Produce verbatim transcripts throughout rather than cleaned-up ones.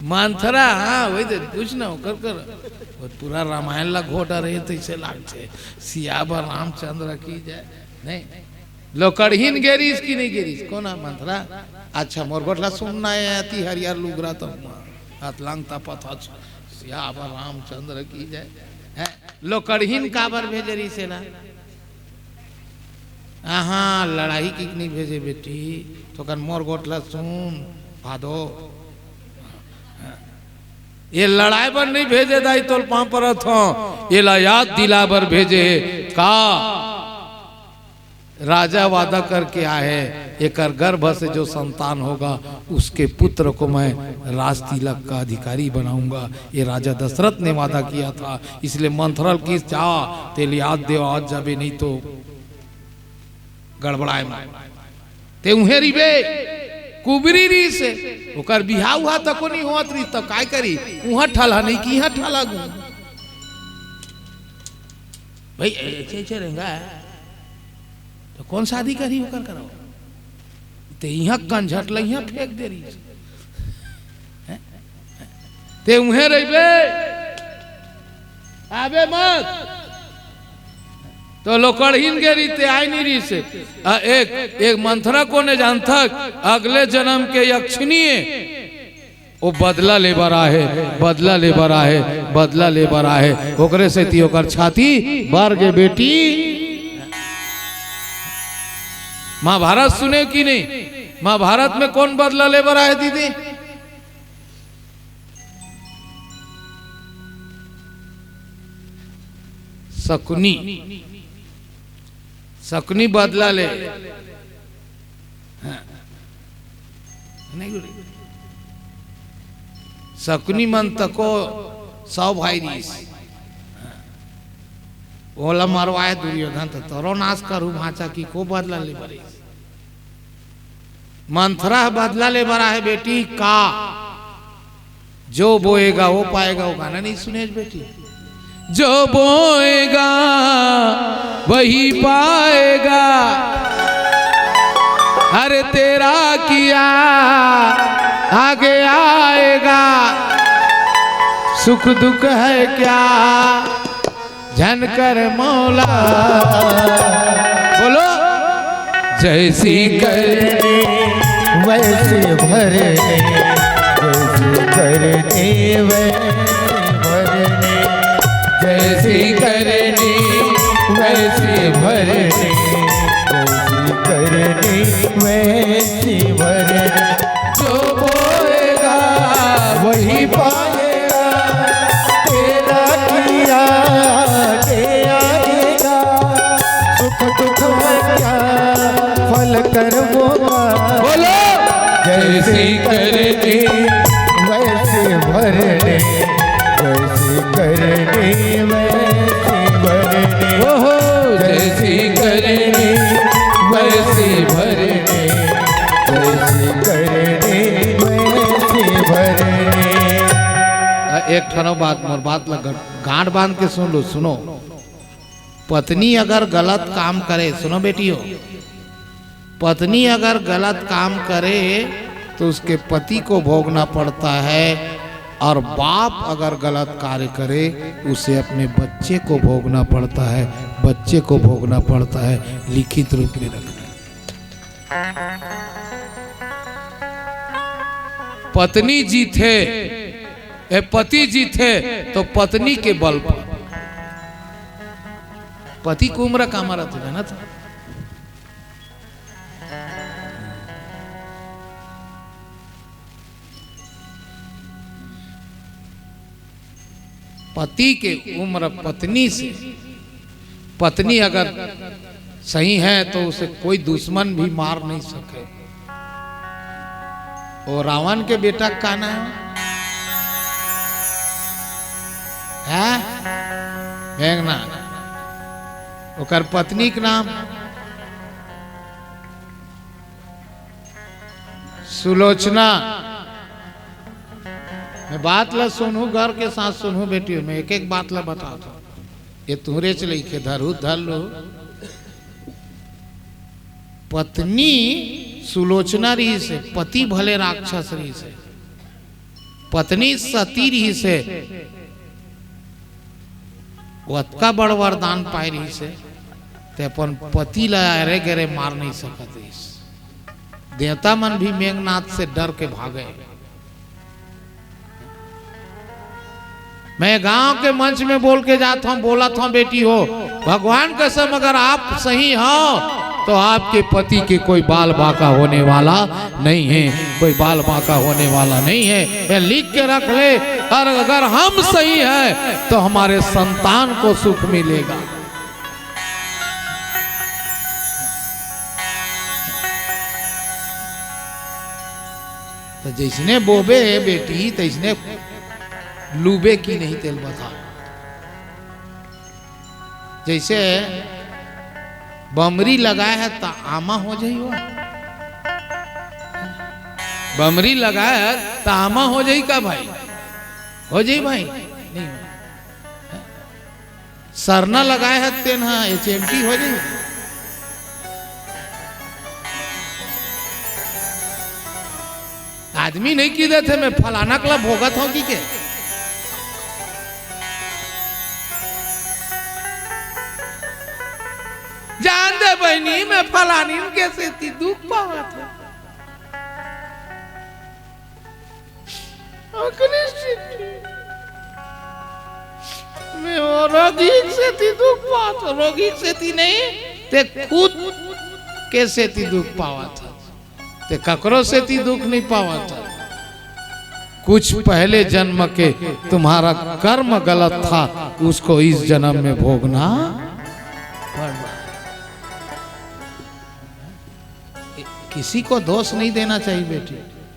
मंथरा, हाँ, वही तो पूछ ना, ओकर कर। वो पूरा रामायण ला घोटा रहे, तो इसे लागथे, सियावर रामचंद्र की जय। नहीं, लोकड़हीन गे रिहिस कि नहीं गे रिहिस? कोन हा मंथरा? अच्छा, मोर गोठ ला सुन ना आय, अति हरियर लुगरा तो हुआ। अतलंग तपत हच, सियावर रामचंद्र की जय। हैं? लोकड़हीन काबर भेजे रिहिस एला? आहा, लड़ाई किक नहीं भेजे बेटी, तो कन मोर गोठ ला सुन, भादो। ये लड़ाई बर नहीं भेजे दाई, तोल पाँव परत हों, एला याद दिला बर भेजे हे। का? राजा वादा करके आए, एकर गर्भ से जो संतान होगा, उसके पुत्र को मैं राजतिलक का अधिकारी बनाऊंगा। ये राजा दशरथ ने वादा किया था, इसलिए मंथरा ल किहिस, जा, तेल याद देवा, आज जाबे नहीं तो गड़बड़ाए मा। ते उहें रिबे, कुबरी रिहिस, ओकर बिहाव उहा तको नहीं होत रिहिस, त काय करी? उहा ठलहा नहीं कि इहा ठलहा गू। भाई, ऐसे, ऐसे रहेगा, तो कौन शादी करी ओकर करो? ते इहाँ कंझट ल इहाँ फेंक दे रहिस। हैं? ते उहें रहिबे, आबे मत। तो लोकड़हीन गे रहिस ते आय नहीं रहिस। आ एक, एक मंथरा कोन हे जानथक, अगले जन्म के यक्षिणी हे। वो बदला ले बर आहे, बदला ले बर आहे, बदला ले बर आहे। ओकरे सेती ओकर छाती बर गे बेटी। महाभारत सुने कि नहीं? महाभारत में कोन बदला ले बर आहे दीदी? शकुनी। शकुनी बदला ले। हाँ। नहीं गुरु। शकुनी मन तको सौ भाई रिहिस। हाँ। ओला मरवाए दुर्योधन, त तोरो नाश करू भांचा की को बदला ले बर आइस। मंथरा ह बदला ले बर आहे बेटी का। जो बोएगा वो पाएगा, वो गाना नहीं सुने बेटी? जो बोएगा वही पाएगा, अरे तेरा किया आगे आएगा, सुख दुख है क्या झन कर मौला। बोलो। जैसी करनी वैसी भरनी, जैसी करनी वैसी भरनी, जैसी करनी वैसी भरनी, जैसी करनी वैसी भरनी। जो बोएगा वही पाएगा, तेरा किया के आएगा, सुख दुख में क्या फल कर्मों का। बोलो। जैसी करनी वैसी भरनी, जैसी करनी वैसी भरनी। ओहो, जैसी करनी वैसी भरनी, जैसी करनी वैसी भरनी। अ, एक ठनो बात, मोर बात ला ग-, गांठ बांध के सुन लो, सुनो। पत्नी अगर गलत काम करे, सुनो बेटियों, पत्नी अगर गलत काम करे तो उसके पति को भोगना पड़ता है, और बाप अगर गलत कार्य करे उसे अपने बच्चे को भोगना पड़ता है, बच्चे को भोगना पड़ता है। लिखित रूप में रखना। पत्नी जीथे, ए, पति जीथे तो पत्नी के बल पर। पति के उम्र का मारा तो जाना था। पति के उम्र पत्नी से, पत्नी अगर सही है तो उसे कोई दुश्मन भी मार नहीं सके। वो रावण के बेटा का नाम है? मेघनाथ। ओकर पत्नी के नाम सुलोचना। मैं बात ला सुनहूँ, गौर के साथ सुनहूँ बेटी, मैं एक एक बात ला बताता हूँ। ये तुहरे च लइके धरू, धर लो। पत्नी सुलोचना रहिस हे, पति भले राक्षस रहिस हे। पत्नी सती रहिस हे, वो अतका बड़ वरदान पाए रहिस हे, ते अपन पति ला अरे गरे मार नहीं सकत रहिस। देवता मन भी मेघनाथ से डर के भागे। मैं गांव के मंच में बोल के जात हूं, बोलत हूं, बेटी हो, भगवान कसम, अगर आप सही हो तो आपके पति के कोई बाल बांका होने वाला नहीं है, कोई बाल बांका होने वाला नहीं है। ये लिख के रख ले, और अगर हम सही हैं तो हमारे संतान को सुख मिलेगा। तो जैसने बोबे बेटी, तैसने लूबे कि नहीं, तेला बता। जैसे बमरी लगाए हे त आमा हो जाई, वो बमरी लगाए हे त आमा हो जाई का भाई? हो जाई भाई? नहीं हो। सरना लगाए हे तेन ह एच एम टी हो जाई। आदमी नहीं कहि देथे, मैं फलाना कला भोगत हूं कि के। जान दे बहिनी, मैं फलानी के सेती दुख पावत हूं। ओकरे सेती। मैं वो रोगी के सेती दुख पावत हूं, रोगी के सेती नहीं, ते खुद के सेती दुख पावत हस। ते ककरो सेती दुख नहीं पावत हस। कुछ पहले जन्म के तुम्हारा कर्म गलत था, उसको इस जन्म में भोगना पड़ रहा है। किसी को दोष नहीं देना चाहिए बेटी।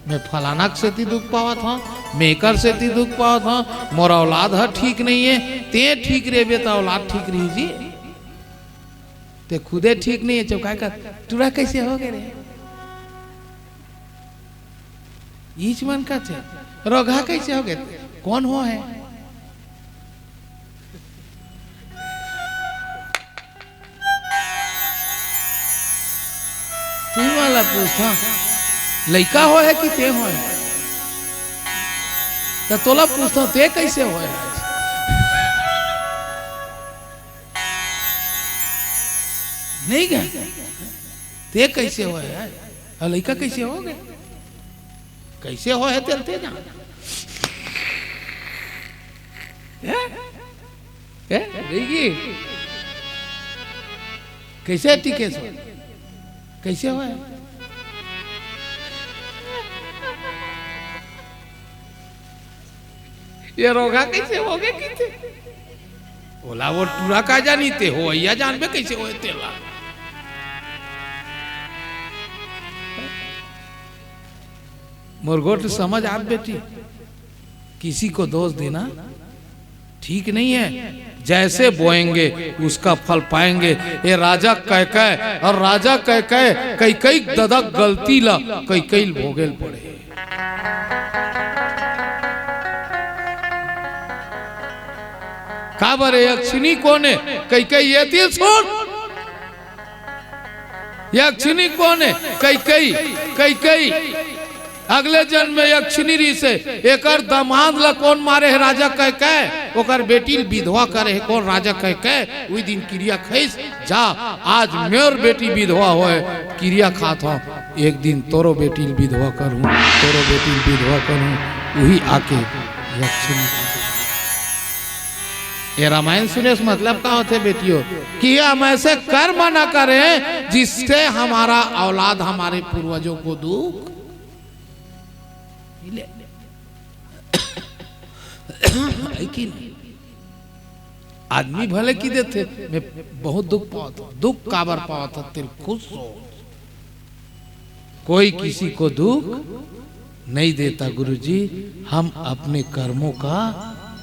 मैं फलाना के सेती दुख पावत हूं, मैं एकर सेती दुख पावत हूं, मोर औलाद ह ठीक नहीं है, ते ठीक रहिबे त औलाद ठीक रही जी। ते खुदे ठीक नहीं है, चौका कर टूरा कैसे हो गए रे? ईच मन का थे, रोगहा कैसे हो गए? कौन हो है? तुही वाला पूछता, लइका हो है कि ते हो है? त तोला पूछता, ते कैसे हो है आज? नहीं गए? ते कैसे हो है? अउ लइका कैसे हो गए? कैसे हो है तेल ते जान? हैं? हैं? नहीं की? कैसे टिके सो? कैसे हो है? ये रोगा कैसे हो गए किथे? ओला वो टूरा का जानी ते हो, या जानबे कैसे होए तेला। मोर गोठ समझ आप बेटी, किसी को दोष देना ठीक नहीं है। जैसे बोएंगे उसका फल पाएंगे। ये राजा कैकय और राजा कैकय, कैकई ददक गलती ला कैकई ल भोगेल पड़े। काबर ये यक्षिणी कोन हे? कैकई ये तीर सुन। यक्षिणी कोन हे? कैकई। कैकई अगले जन्म में यक्षिणी रहिस हे। एकर दमाद ला कोन मारे हे? राजा कैकय। ओकर बेटी ल विधवा करे हे कोन? राजा कैकय। उही दिन किरिया खइस, जा, आज मोर बेटी विधवा होए, किरिया खात हंव, एक दिन तोरो बेटी ल विधवा करहूं, तोरो बेटी ल विधवा करहूं। उही आके यक्षिणी। ये रामायण सुने से मतलब का होथे बेटियों, कि हम ऐसे कर्म न करें जिससे हमारा औलाद, हमारे पूर्वजों को दुख मिले। है कि नहीं? आदमी भले कहि देथे, मैं बहुत दुख पावत हंव। दुख काबर पावत हस? तेला खुद सोच। कोई किसी को दुख नहीं देता गुरुजी, हम अपने कर्मों का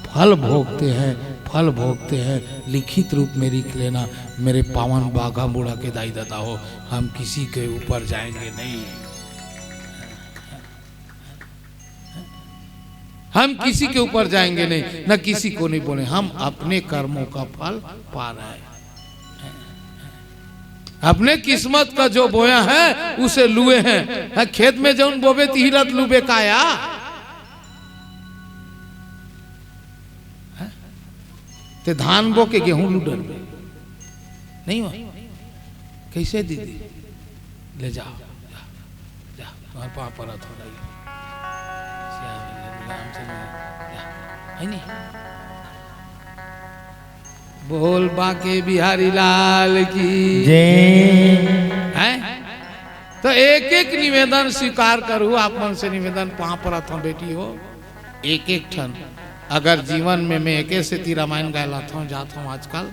फल भोगते हैं, फल भोगते हैं। लिखित रूप में लिख लेना, मेरे पावन बाघा मुड़ा के दाई ददा हो, हम किसी के ऊपर जाएंगे नहीं, हम किसी के ऊपर जाएंगे नहीं, न किसी को नहीं बोले, हम अपने कर्मों का फल पा रहे हैं। अपने किस्मत का जो बोया है, उसे लुए हैं। हाँ, खेत में जउन बोबे, तिही ला त लुबे का या? ते धान बो के गेहूं लू डरबे। नहीं हो? कैसे दीदी? ले जाओ, जा, जा, तुम्हारे पाँव परत हो रही। श्याम रामचंद्र, जा, है नहीं? बोल बांके बिहारी लाल की। जय। हैं? तो एक एक निवेदन स्वीकार करू, आप मन से निवेदन, पाँव परत हूँ बेटी हो, एक एक ठन। अगर जीवन में, मैं एके सेती रामायण गाय लात हूँ, जात हूँ आजकल,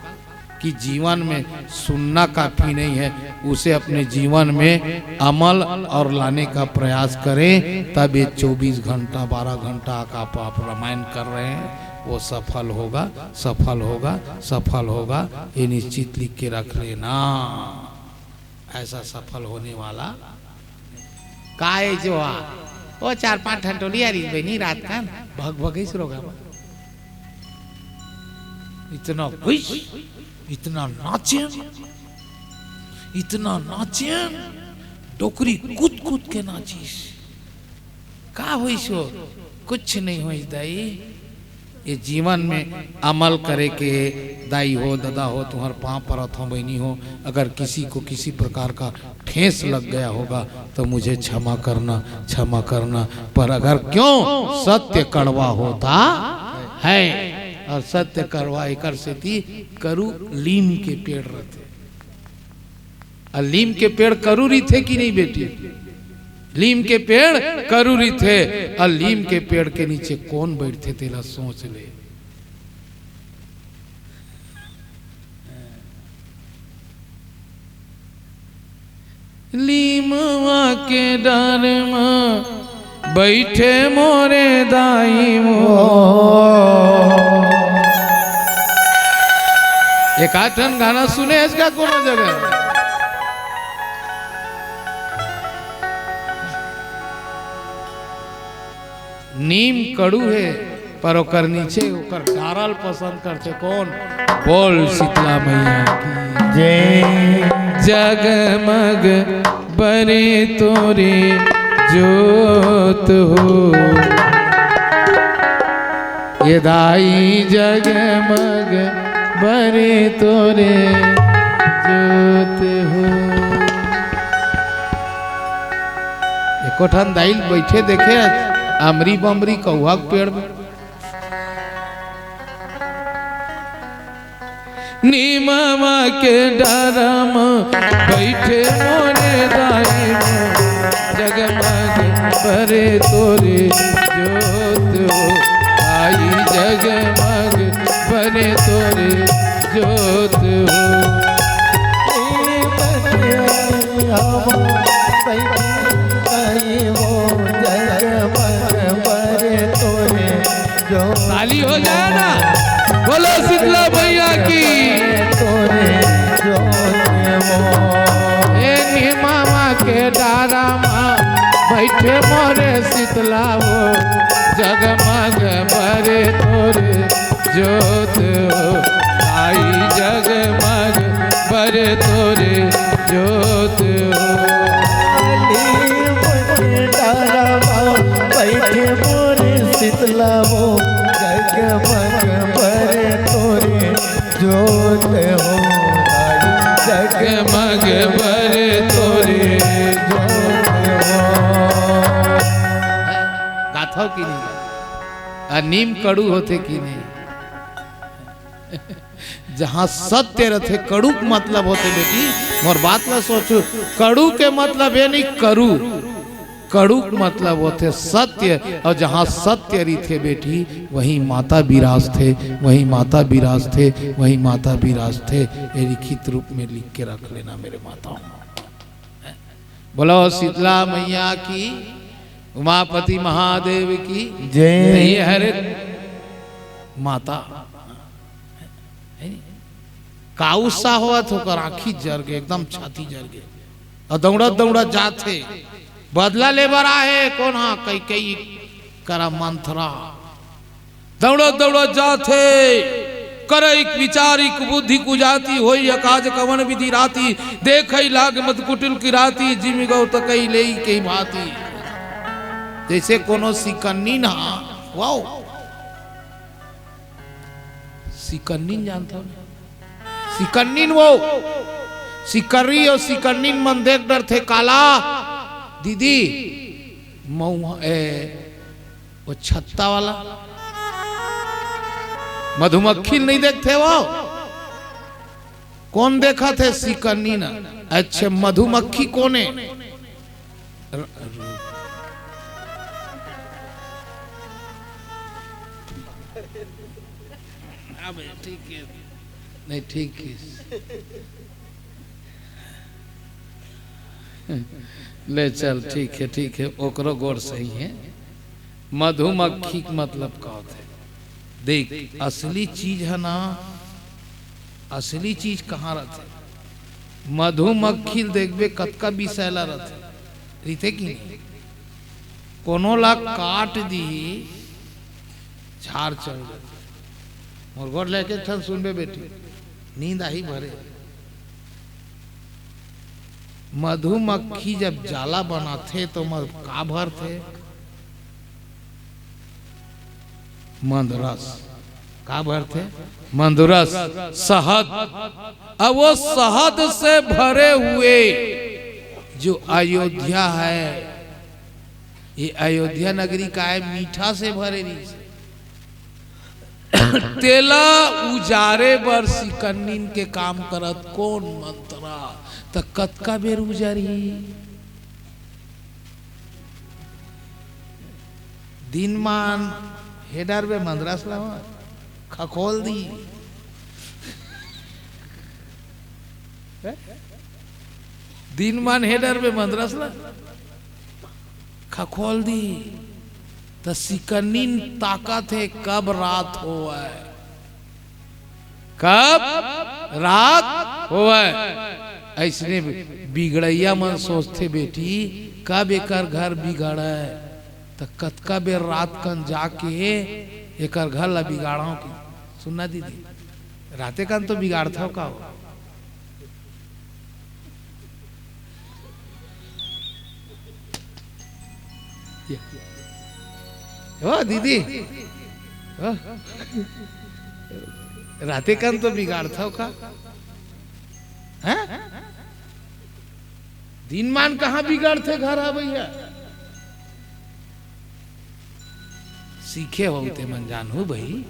कि जीवन में सुनना काफी नहीं है, उसे अपने जीवन में अमल और लाने का प्रयास करें, तब ये चौबीस घंटा, बारह घंटा का आप, आप रामायण कर रहे हैं, वो सफल होगा, सफल होगा, सफल होगा। ये निश्चित लिख के रख लेना। ऐसा सफल होने वाला काय जो आ, वो चार पांच ठन टोली आ रही बहनी रात का भग भग ही शुरू होगा। इतना खुश, इतना नाचे, इतना नाचे, डोकरी कूद कूद के नाचिस। का होइस हो? कुछ नहीं होइस दाई। ये जीवन में अमल करे के, दाई हो, ददा हो, तुम्हारे पाँव परत हो, बहनी हो, अगर किसी को किसी प्रकार का ठेस लग गया होगा तो मुझे क्षमा करना, क्षमा करना। पर अगर क्यों, सत्य कड़वा होता है, और सत्य कड़वा एकर सेती करू लीम के पेड़ रहते। अउ लीम के पेड़ करू रहिथे कि नहीं बेटी? लीम के पेड़ करू रहिथे, अउ लीम के पेड़ के नीचे कोन बइठथे तेला सोच ले। लीमवा के डार म बइठे मोरे दाई मोर। एक आध ठन गाना सुने हस का कोनो जगह? नीम कड़ू हे, पर ओकर नीचे ओकर डारल पसंद करथे कोन? बोल शीतला मैया की। जय। जगमग बरे तोरे जोत हो, ये दाई जगमग बरे तोरे जोत हो। एको ठन दाई ल बइठे देखे अमरी बमरी कौहा के पेड़ में। नीमवा के डारा म बइठे मोरे दाई मोर, जगमग बरे तोरे जोत हो, दाई जगमग बरे तोरे जोत हो। नीम के हवा बइठे दाई मोर, जगमग बरे तोरे ताली हो जाए ना, बोलो शीतला मैया की। ए निमावा के डारा मा बइठे मोरे शीतला हो, जगमग बरे तोरे जोत हो, आई जगमग बरे तोरे जोत हो। नीम के डारा मा बइठे मोरे शीतला हो, जगमग बरे तोरे जोत हो, जगमग बरे तोरे जोत हो। गाथव कि नहीं? आ नीम कड़ू होथे कि नहीं? जहाँ सत्य रथे, कड़ू के मतलब होथे बेटी, मोर बात ला सोचो, कड़ू के मतलब ये नहीं करू, कड़ू के मतलब होथे सत्य, और जहाँ सत्य रहिथे बेटी, वहीं माता बिराजथे, वहीं माता बिराजथे, वहीं माता बिराजथे। ये लिखित रूप में लिख के रख लेना मेरे माताओं। बोलो शीतला मैया की, उमापति महादेव की जय। ये हरे माता है नी? का उत्साह होवत ओकर, आँखी जर गे, एकदम छाती जर गे। अउ दौड़त दौड़त जात हे, बदला ले बर आहे, कोन हा? कैकेयी करा मंथरा। दौड़त दौड़त जात हे, करई विचारी कुबुद्धि कुजाति, होई अकाज कवन विधि राति, देखई लाग मत कुटिल की राति, जिमि गौ तकई लेई कई भांति। जैसे कोनो सिकन्नी ना, वाओ। सिकन्निन जानथव ना? सिकन्निन वो, सिकर्री अउ सिकन्निन मन देख डरथे। काला दीदी, मउहा, ए, वो छत्ता वाला मधुमक्खी नहीं देखथे वो? कोन देखत हे? सिकन्निन। अच्छा, मधुमक्खी कोन हे? र-, र-, अबे, ठीक हे। नहीं, ठीक हे। ले चल, ठीक हे, ठीक हे, ओकरो गोड़ सही हे। मधुमक्खी के मतलब का होथे? देख, असली चीज हे ना, असली चीज कहाँ रथे? मधुमक्खी ल देखबे, कतका बिसैला रथे, रहिथे कि नहीं? कोनो ला काट दिही, झार चढ़ जाथे। मोर गोठ लेके ठन सुनबे बेटी, नींद आही भरे। मधुमक्खी जब जाला बनाथे तो ओमा का भरथे? मंदरस। का भरथे? मंदरस, शहद। अब वो शहद से भरे हुए जो अयोध्या हे, ये अयोध्या नगरी का हे, मीठा से भरे रहिस। तेला उजारे बर सिकन्निन के काम करत कोन मंतरा, त कतका बेर उजरही? दिन मान हे डरबे मंदरस ला, खखोल दी। दिन मान हे डरबे मंदरस ला, खखोल दी। त सिकन्निन ताकत हे कब रात होवय, कब रात होवय। अइसने बिगड़इया मन सोचथे, बेटी, कब एकर घर बिगड़य, त कतका बेर रात कन जाके एकर घर ला बिगाड़व कि। सुनना दीदी, राते कन तो बिगाड़थव का हो? ये। ओ दीदी, ओ, राते कन तो बिगाड़थव का? हैं? दिन मान कहाँ बिगाड़थे घर हा भैया? सीखे हो ते मन जानहू भई,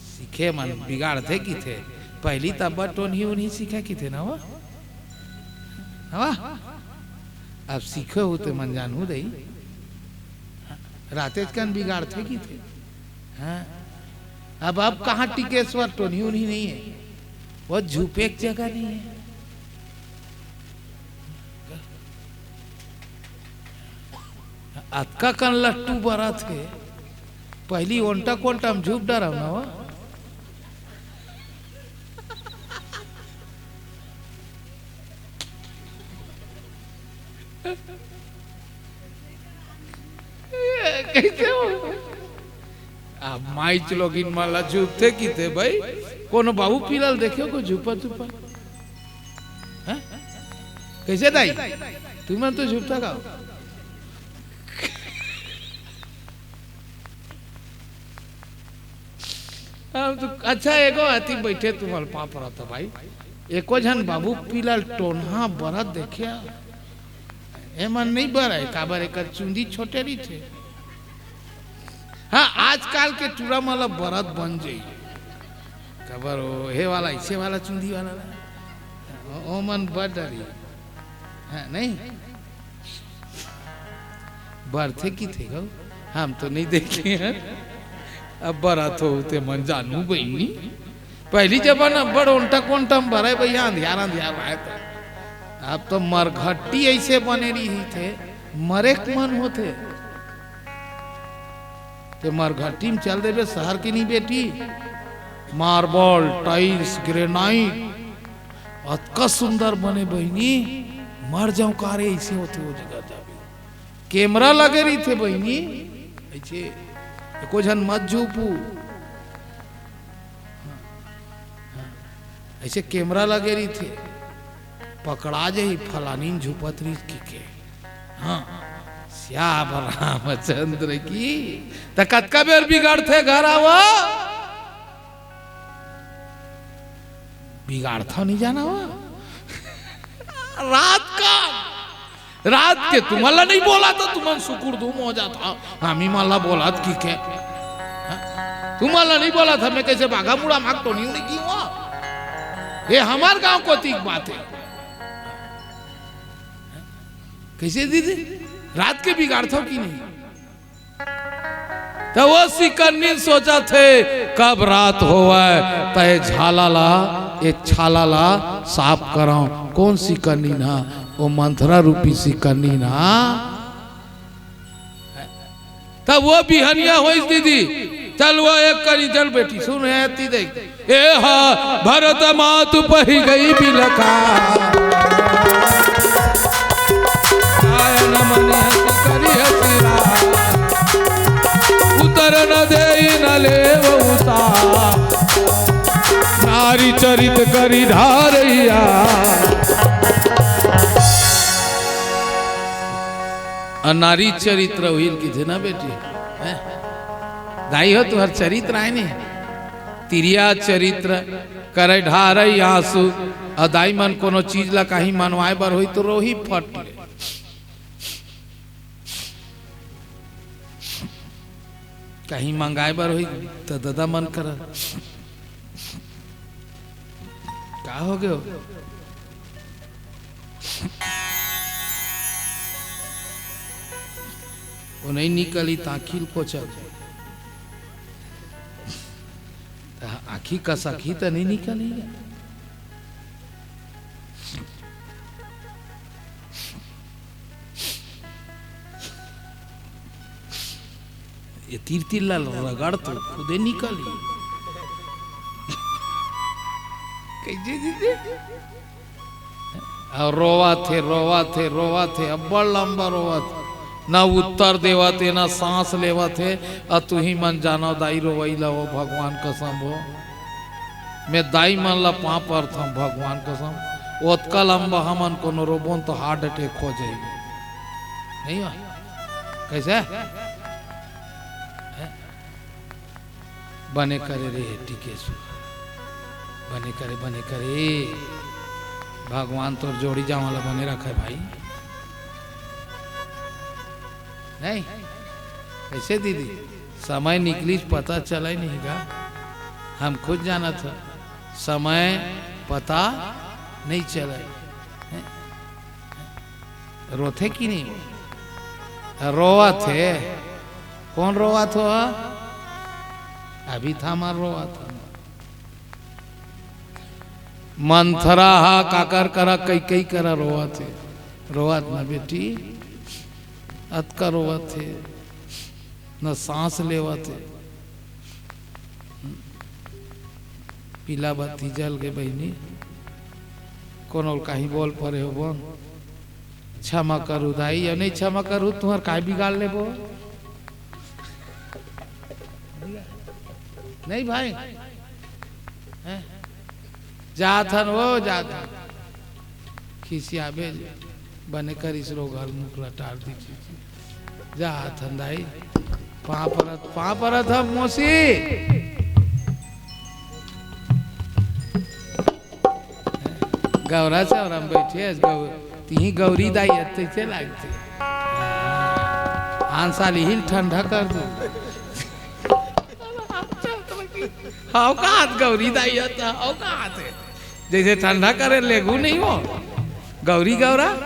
सीखे मन बिगाड़थे किथे। पहली तब टोनही उनही सीखे किथे ना वो, हवा? अब सीखे हो ते मन जानहू दई, रातेच कन बिगाड़थे किथे। हाँ? अब, अब कहाँ टिकेश्वर टोनही उनही नहीं है, वो झुपे के जगह नहीं है। अतका कन लट्टू बरत के, पहली ओंटा कोंटा म झुप डरव ना वो। कैसे हो? अब माई चलोगिन मन ला झुपथे किथे भाई, कोनो बाबू पीला ल देखे हो कोई झुपा झुपा? हैं? कैसे दाई? तुमन तो झुपता का? हम तो, अच्छा, एगो अति बैठे तुम्हारे पाप रहता भाई, एको झन बाबू पीला ल टोनहा बरत देखिया। एमन नहीं बरय, काबर एकर चुंदी छोटे रहिथे। हाँ, आजकल के टूरा मन ला बरत बन जाई। काबर ओ, हे वाला, इसे वाला चुंदी वाला ला। ओ, ओ मन बर डरी। हाँ, नहीं? बरथे किथे गो? हम तो नहीं देखे हैं। अब बरत हो ते मन जानू बहिनी। पहली जमाना बड़ ओंटा कोंटा म बरय भैया, अंधियार अंधियार रहय त। अब तो मरघट्टी ऐसे बने रहिथे, मरे के मन होथे। ते मरघट्टी म चल देबे शहर के नहीं बेटी, marble, tiles, granite, अतका सुंदर बने बहिनी, मर जाऊं का रे, ऐसे होथे वो जगह जाबे। कैमरा लगे रहिथे बहिनी, ऐसे एको झन मत झूपू। हाँ, हाँ। ऐसे कैमरा लगे रहिथे, पकड़ा जाही फलानीन झुपत रहिस कहिके। हाँ, श्याम रामचंद्र की। त कतका बेर बिगड़थे घर आवा? बिगाड़थव नहीं जाना हो। रात का, रात के तुमन ला नहीं बोलाथंव, तुमन सुकुर धूम हो जाथव, हमी मन ला बोलाथंव कि के? हाँ? तुमन ला नहीं बोलाथंव, मैं कइसे बाघा मुड़ा माग तो नहीं उड़ी की हुआ? ये हमर गांव कोती के बात हे। कइसे दीदी, रात के बिगाड़थव कि नहीं? त वो सिकन्नी सोचथे, कब रात होवय, त ये झाला ला, ये छाला ला साफ करंव। कोन सिकन्नी ना? वो मंथरा रूपी सिकन्नी ना। तब वो बिहनिया होइस दीदी, चल वो एक करी, चल बेटी, सुन हे ती देख, ए हा भरत मातु पहि गई बिलखा। आयन मनि हँसि करि हँसि राम। उतर न देइ न लेव उतार। नारी चरित करि ढारइया। अ नारी चरित्र होइल किथे ना बेटी, हैं? दाई हो तुहर चरित्र आय ने, तिरिया चरित्र, करइ ढारइ आँसू। अ दाई मन कोनो चीज ला कहीं मनवाय बर होही तो रोही फट ले। कहीं मंगाय बर होही त ददा मन करा। का हो गयो? वो नहीं निकली त आँखी ल पोछा। त आँखी का सखी त नहीं निकली। ये तीर तीर ला रगड़ तो खुदे निकली। कइसे दीदी? अउ रोवथे, रोवथे, रोवथे, अब्बड़ लंबा रोवथे। ना उत्तर देवथे, ना सांस लेवथे। अ तुही मन जानव दाई रोवई ला, वो भगवान कसम हो। मैं दाई मन ला पाँव परथंव भगवान कसम। ओतका लंबा हमन कोनो रोबोन तो heart attack हो जाही। नहीं हो? कइसे? हैं? बने करे रे टिकेसु, बने करे, बने करे। भगवान तोर जोड़ी जाँव ला बने रखे भाई। नहीं, कइसे दीदी, समय निकलिस पता चलय नहीं गा। हम खुद जानत हन, समय पता नहीं चलय। हैं? रोथे कि नहीं? रोवत हे। कोन रोवत हो? अभी त हमर रोवत हे। मंथरा हा काकर करा, कैकई करा रोवत हे। रोवत ना बेटी, अतका रोवत हे, न सांस लेवत हे। पीला बत्ती जल गे बहिनी, कोनो ल कहीं बोल परे होबोन, क्षमा करू दाई, अउ नहीं क्षमा करू तुहर काय बिगाड़ लेबो? नहीं भाई, हैं? जात हन वो, जात हन। खिसियाबे, बने करिस रो घर मुख ला टार दी चीची। जात हन दाई, पाँव परत, पाँव परत हम मौसी। गौरा चौरा में बैठे हस, गौ-, तिही गौरी दाई हस, तइसे लागथे। आन साल इही ल ठंडा कर दू। हव का हाथ गौरी दाई हस, हव का हाथ हे। जइसे ठंडा करे लेगू नहीं हो। गौरी गौरा,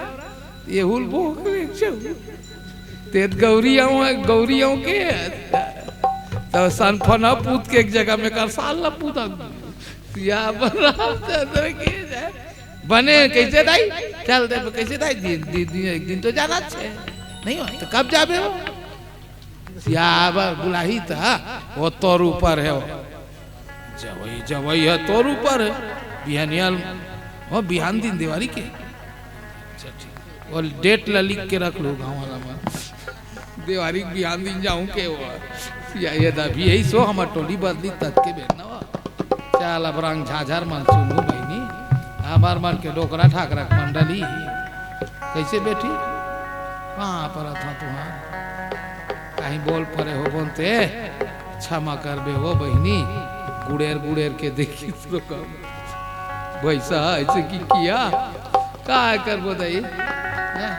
ये हुल बोक रे चौ। तेत गौरी आऊँ, गौरी आऊँ के। तब सन फना पूत के एक जगह में कर साल ला पूता। या बराबर के जाए। बने कइसे दाई? चल दे, कइसे दाई? दिन, दिन, दिन, एक दिन तो जाना छे। नहीं हो, तो कब जाबे हो? सियाबर बुलाही त, वो तोर ऊपर हे वो। जवई, जवई हे तोर ऊपर हे। बिहानिया ल, वो बिहान दिन देवारी के। अच्छा, ठीक। वो date ला लिख के रख लो गाँव वाला मन। देवारी के बिहान दिन जाऊँ के वो। या ये दा भी यही सो हमर टोली बदली तक के बेर न वो। चल अब रंग झाझर मन सुनू बहिनी, हमर मन के डोकरा ठाकरा के मंडली। कइसे बेटी? पाँव परत हँव तुँहर। कहीं बोल परे होबोन ते, क्षमा करबे वो बहिनी। गुड़ेर गुड़ेर के देखिस तो कम। भैसा ऐसे की किया, काय करबो दाई? हैं?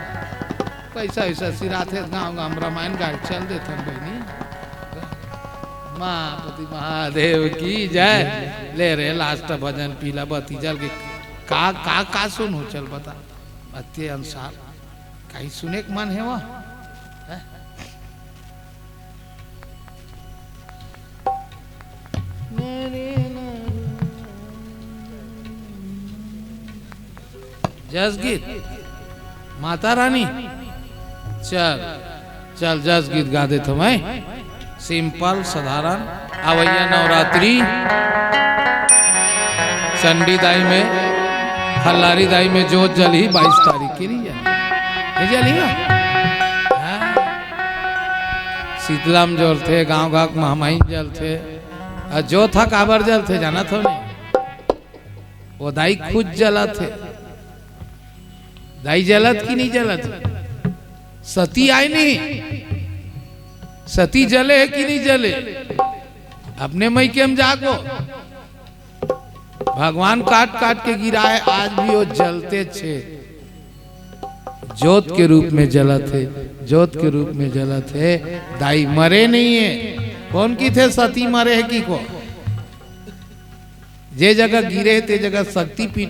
पैसा वैसा सिराथे गांव गांव रामायण गाय चल देथन बहिनी। माँ पति महादेव की जय। ले रे लास्ट भजन पीला बत्ती जल के का का का सुन हो चल बता। अत्ते अनुसार कहीं सुने के मन हे वो। हैं? जस गीत माता रानी। चल चल जस गीत गा देथों मैं। सिंपल साधारण। अवैया नवरात्रि चंडी दाई में, हल्लारी दाई में जोत जलही बाईस तारीख के लिए। नहीं जलही ना? हाँ। शीतला म जलथे, गांव गांव के महमाई म जलथे। अउ जोत ह काबर जलथे जानत हो नहीं? वो दाई खुद जलत हे। दाई जलत कि नहीं जलत? सती आय नहीं? सती जले हे कि नहीं जले? अपने मइके म जाको। भगवान काट काट के गिराए, आज भी वो जलते छे। जोत के रूप में जलत हे, जोत के रूप में जलत हे। दाई मरे नहीं हे। कोन किथे सती मरे हे कि को? जे जगह गिरे हे ते जगह शक्तिपीठ